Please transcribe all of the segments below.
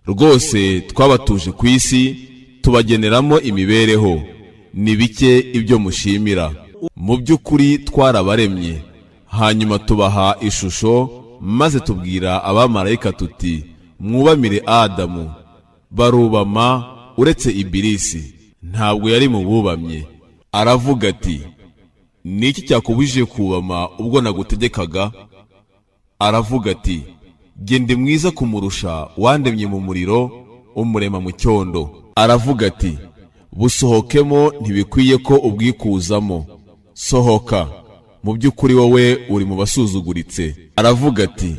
Rwose twabatuje ku isi, tubageneramo imibereho. Ni bike ibyo mushimira. Mu by'ukuri twarabaremye, hanyuma tubaha ishusho, maze tubwira abamarayika tuti: "Mwubamire Adamu." Barubama uretse Ibilisi, ntabwo yari mu bubamye. Aravuga ati: "Ni iki cyakubujije kubama ubwo nagutegekaga?" Aravuga ati: "Genda mwiza kumurusha, wandemye mu muriro, umurema mu cyondo." Aravuga ati: "Busohokemo, ntibikwiye ko ubwikuzamo. Sohoka, mu by'ukuri wowe uri mu basuzuguritse." Aravuga ati: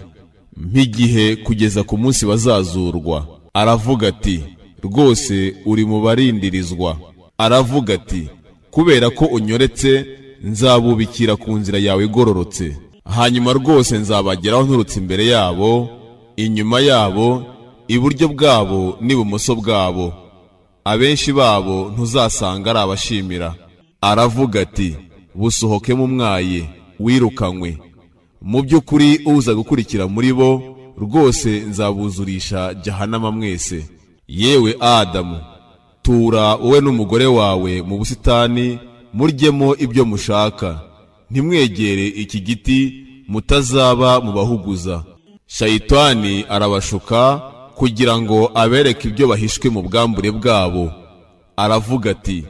"Mpa kugeza ku munsi bazazurwa." Aravuga ati: "Rwose uri mu barindirizwa." Aravuga ati: "Kubera ko unyoretse, nzabubikira ku nzira yawe igororotse. Hanyuma rwose nzabageraho nturutse imbere yabo, inyuma yabo, iburyo bwabo n'ibumoso bwabo. Abenshi babo ntuzasanga ari abashimira." Aravuga ati: "Busohokemo umwaye, wirukanywe. Mu by'ukuri uza gukurikira muri bo, rwose nzabuzurisha Jahanama mwese." Yewe Adamu, tura wowe n'umugore wawe mu busitani, muryemo ibyo mushaka, ntimwegere iki giti, mutazaba mu bahuguza. Shayitani arabashuka kugira ngo abereke ibyo bahishwe mu bwambure bwabo. Aravuga ati: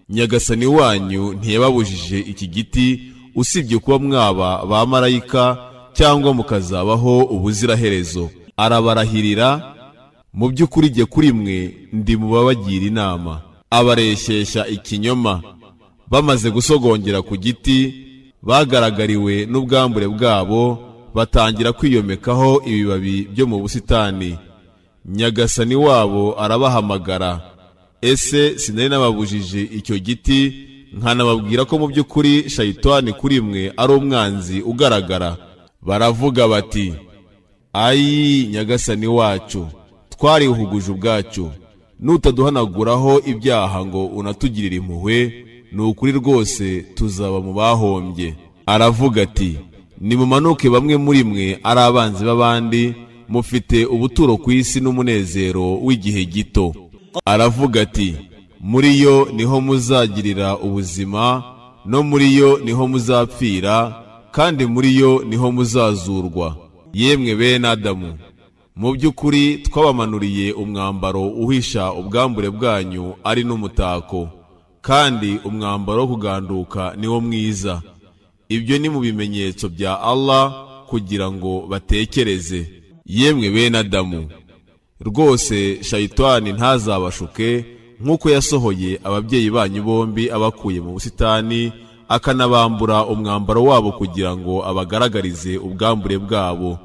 "Nyagasani wanyu ntiyababujije iki giti usibye kuba mwaba ba marayika cyangwa mukazabaho ubuziraherezo." Arabarahirira: "Mu by'ukuri jye kuri mwe ndi mu babagira inama." Abareshyeshya ikinyoma. Bamaze gusogongera ku giti, bagaragariwe n'ubwambure bwabo, batangira kwiyomekaho ibibabi byo mu busitani. Nyagasani wabo arabahamagara: "Ese sinari nababujije icyo giti, nkanababwira ko mu by'ukuri Shayitani kuri mwe ari umwanzi ugaragara?" Baravuga bati: "Ayi Nyagasani wacu, twarihuguje ubwacu. Nutaduhanaguraho ibyaha ngo unatugirire impuhwe, ni ukuri rwose tuzaba mu bahombye." Aravuga ati: "Nimumanuke bamwe muri mwe ari abanzi b'abandi, mufite ubuturo ku isi n'umunezero w'igihe gito." Aravuga ati: "Muri yo niho muzagirira ubuzima, no muri yo niho muzapfira, kandi muri yo niho muzazurwa." Yemwe bene Adamu, mu by'ukuri twabamanuriye umwambaro uhisha ubwambure bwanyu ari n'umutako, kandi umwambaro wo kuganduka niwo mwiza. Ibyo ni mu bimenyetso bya Allah kugira ngo batekereze. Yemwe bene Adamu, rwose Shayitani ntazabashuke nk'uko yasohoye ababyeyi banyu bombi abakuye mu busitani, akanabambura umwambaro wabo kugira ngo abagaragarize ubwambure bwabo.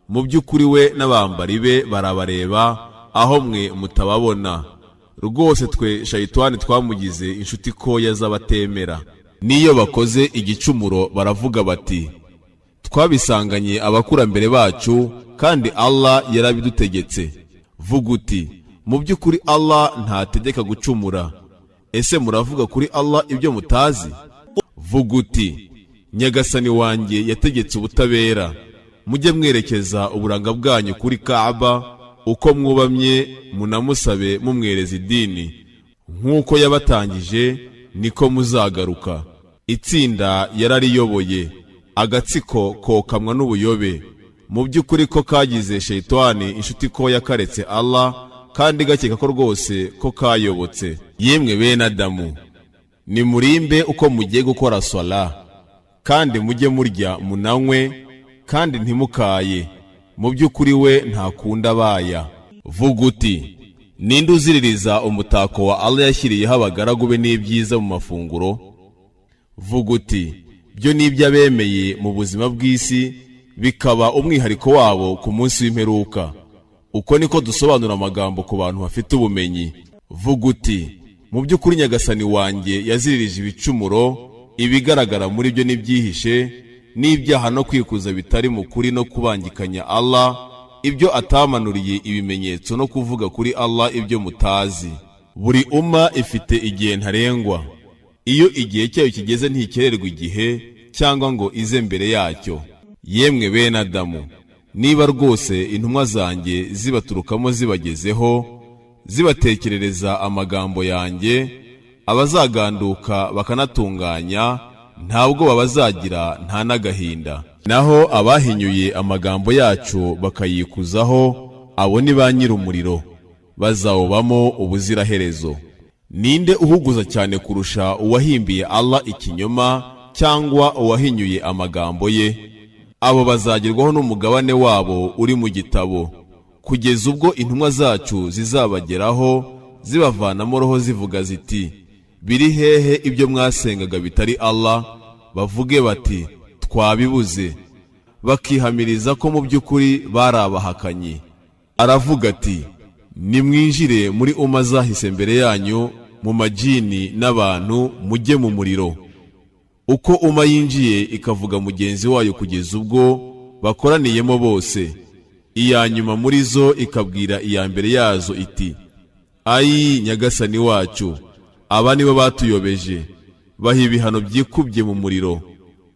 Mu by'ukuri we n'abambari be barabareba aho mwe mutababona. Rwose twe Shayitani twamugize inshuti ko yaz'abatemera. N'iyo bakoze igicumuro baravuga bati: "Twabisanganye abakurambere bacu, kandi Allah yarabidutegetse." Vuga uti: "Mu by'ukuri Allah ntategeka gucumura. Ese muravuga kuri Allah ibyo mutazi?" Vuga uti: "Nyagasani wanjye yategetse ubutabera. Mujye mwerekeza uburanga bwanyu kuri Kaaba uko mwubamye, munamusabe mumwereza idini. Nk'uko yabatangije niko muzagaruka." Itsinda yarariyoboye, agatsiko kokamwa n'ubuyobe. Mu by'ukuri ko kagize Shayitani inshuti ko yakaretse Allah, kandi gakeka ko rwose ko kayobotse. Yemwe bene Adamu, nimurimbe uko mugiye gukora swala, kandi mujye murya munanywe, kandi ntimukaye. Mu by'ukuri we ntakunda abaya. Vuga uti: "Ninde uziririza umutako wa Allah yashyiriyeho abagaragu be n'ibyiza mu mafunguro?" Vuga uti: "Byo ni iby'abemeye mu buzima bw'isi, bikaba umwihariko wabo ku munsi w'imperuka. Uko niko dusobanura amagambo ku bantu bafite ubumenyi." Vuga uti: "Mu by'ukuri Nyagasani wanjye yaziririje ibicumuro, ibigaragara muri byo n'ibyihishe, n'ibyaha no kwikuza bitari mu kuri, no kubangikanya Allah ibyo atamanuriye ibimenyetso, no kuvuga kuri Allah ibyo mutazi." Buri umma ifite igihe ntarengwa. Iyo igihe cyayo kigeze ntikererwa igihe cyangwa ngo ize mbere yacyo. Yemwe bene Adamu, Niba rwose intumwa zanjye zibaturukamo zibagezeho, zibatekerereza amagambo yanjye, abazaganduka bakanatunganya, nta bwoba bazagira nta n'agahinda. Naho abahinyuye amagambo yacu bakayikuzaho, abo ni ba nyir'umuriro, bazawubamo ubuziraherezo. Ninde uhuguza cyane kurusha uwahimbiye Allah ikinyoma cyangwa uwahinyuye amagambo ye? Abo bazagerwaho n'umugabane wabo uri mu gitabo, kugeza ubwo intumwa zacu zizabageraho zibavanamo roho zivuga ziti: "Biri hehe ibyo mwasengaga bitari Allah?" Bavuge bati: "Twabibuze." Bakihamiriza ko mu by'ukuri bari abahakanyi. Aravuga ati: "Nimwinjire muri umma zahise mbere yanyu, mu majini n'abantu, mujye mu muriro." Uko umma yinjiye ikavuga mugenzi wayo kugeza ubwo bakoraniyemo bose, iya nyuma muri zo ikabwira iya mbere yazo iti: "Ayi Nyagasani wacu, aba nibo batuyobeje, baha ibihano byikubye mu muriro."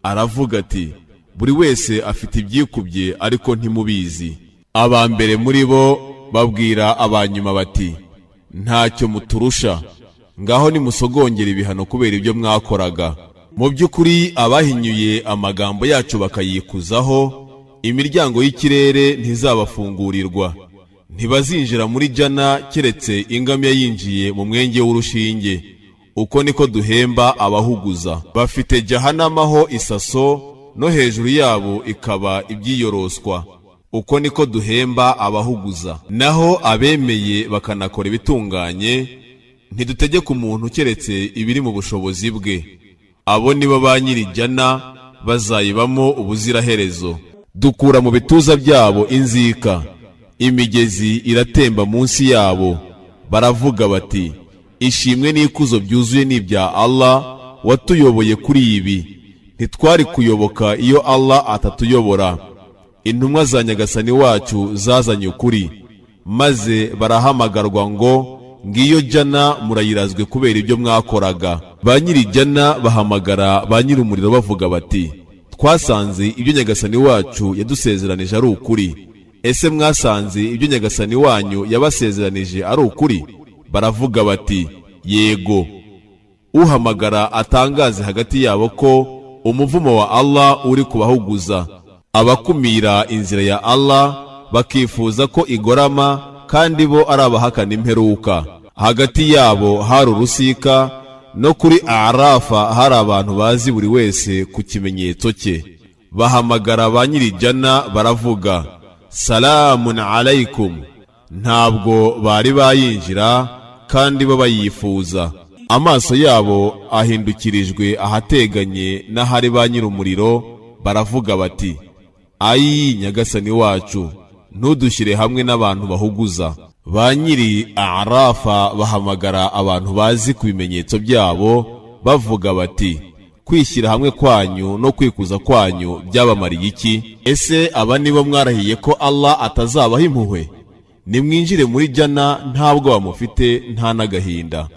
Aravuga ati: "Buri wese afite ibyikubye, ariko ntimubizi." Aba mbere muri bo babwira abanyuma bati: "Ntacyo muturusha, ngaho nimusogongera ibihano kubera ibyo mwakoraga." Mu by'ukuri abahinyuye amagambo yacu bakayikuzaho, imiryango y'ikirere ntizabafungurirwa, ntibazinjira muri jana keretse ingamiya yinjiye mu mwenge w'urushinge. Uko niko duhemba abahuguza. Bafite Jahanama ho isaso, no hejuru yabo ikaba ibyiyoroswa. Uko niko duhemba abahuguza. Naho abemeye bakanakora ibitunganye, ntidutegeka umuntu keretse ibiri mu bushobozi bwe. Abo nibo ba nyir'ijana, bazayibamo ubuziraherezo. Dukura mu bituza byabo inzika, imigezi iratemba munsi yabo. Baravuga bati: "Ishimwe n'ikuzo byuzuye ni ibya Allah watuyoboye kuri ibi, ntitwari kuyoboka iyo Allah atatuyobora. Intumwa za Nyagasani wacu zazanye ukuri." Maze barahamagarwa ngo: "Ngiyo jana, murayirazwe kubera ibyo mwakoraga." Ba nyir'ijana bahamagara ba nyir'umuriro bavuga bati: "Twasanze ibyo Nyagasani wacu yadusezeranije ari ukuri. Ese mwasanze ibyo Nyagasani wanyu yabasezeranije ari ukuri?" Baravuga bati: "Yego." Uhamagara atangaze hagati yabo ko umuvumo wa Allah uri kubahuguza, abakumira inzira ya Allah bakifuza ko igorama, kandi bo ari abahakana imperuka. Hagati yabo hari urusika, no kuri Arafa hari abantu bazi buri wese ku kimenyetso cye. Bahamagara ba nyir'ijana baravuga: "Salamun alaykum." Ntabwo bari bayinjira kandi bo bayifuza. Amaso yabo ahindukirijwe ahateganye n'ahari ba nyir'umuriro. Baravuga bati: "Ayi Nyagasani wacu, ntudushyire hamwe n'abantu bahuguza." Ba nyiri Arafa bahamagara abantu bazi ku bimenyetso byabo bavuga bati: "Kwishyira hamwe kwanyu no kwikuza kwanyu byabamariye iki? Ese aba nibo mwarahiye ko Allah atazabaha impuhwe? Nimwinjire muri jana, ntabwo bamufite nta n'agahinda."